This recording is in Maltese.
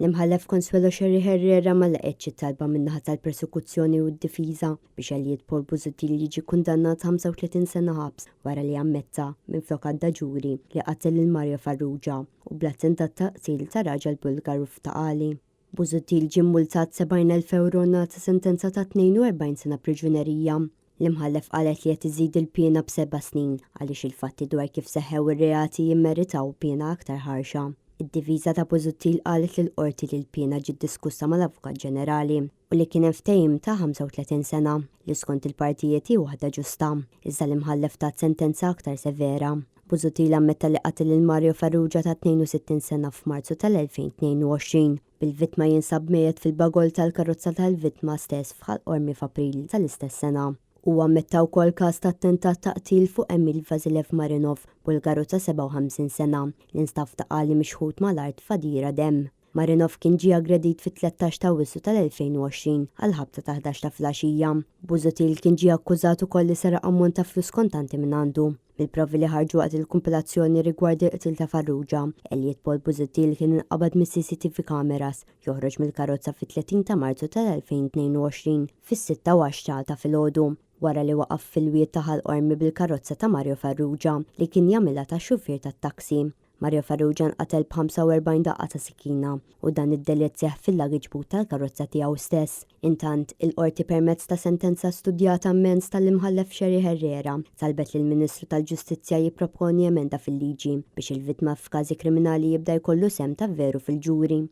L-Imħallef Consuelo Scerri Herrera ma laqgħetx it-talba min-naħa tal-Prosekuzzjoni u d-Difiża biex Elliot Paul Busuttil jiġi kkundannat 35 sena ħabs wara li ammetta, minflok għadda ġuri, li qatel lil Mario Farrugia u bl-attentat ta' qtil ta' raġel Bulgaru f'Ta' Qali. Busuttil ġie mmultat 70,000 ewro u ngħata sentenza ta' 42 sena priġunerija. L-Imħallef qalet li qed iżid il-piena b'seba' snin għaliex il-fatti dwar kif seħħew ir-reati jimmeritaw piena aktar ħarxa. Id-difiża ta' Busuttil qalet lill-Qorti li l-piena ġiet diskussa mal-Avukat Ġenerali u li kien hemm ftehim ta' 35 sena, li skont il-partijiet hi waħda ġusta, iżda l-Imħallef tat sentenza aktar severa. Busuttil ammetta li qatel lil Mario Farrugia ta' 62 sena f'Marzu tal-2022. bil-vittma jinsab mejjet fil-bagoll tal-karozza tal-vittma stess f'Ħal Qormi f'April tal-istess sena. Huwa ammetta wkoll każ ta' attentat ta' qtil fuq Emil Vasilev Marinov, Bulgaru ta' 57 sena, li nstab f'Ta' Qali mixħut mal-art f'għadira demm. Marinov kien ġie aggredit fit-13 ta' Awwissu tal-2020 għall-ħabta ta' 11 ta' filgħaxija. Busuttil kien ġie akkużat ukoll li seraq ammont ta' flus kontanti mingħandu. Mill-provi li ħarġu waqt il-kumpilazzjoni rigward il-qtil ta' Farrugia, Elliot Paul Busuttil kien inqabad mis-CCTV cameras joħroġ mill-karozza fit-30 ta' Marzu tal-2022 fis-sitta u għaxra ta' filgħodu wara li waqaf fil-wied ta' Ħal Qormi bil-karozza ta' Mario Farrugia li kien jagħmilha ta' xufier tat-taxi. Mario Farrugia nqatel b'45 daqqa ta' sikkina u dan id-delitt seħħ fil-luggage boot tal-karozza tiegħu stess. Intant, il-Qorti permezz ta' sentenza studjata immens tal-Imħallef Scerri Herrera talbet lill-Ministru tal-Ġustizzja jipproponi emenda fil-liġi biex il-vittma f'każi kriminali jibda jkollu sehem ta' veru fil-ġuri.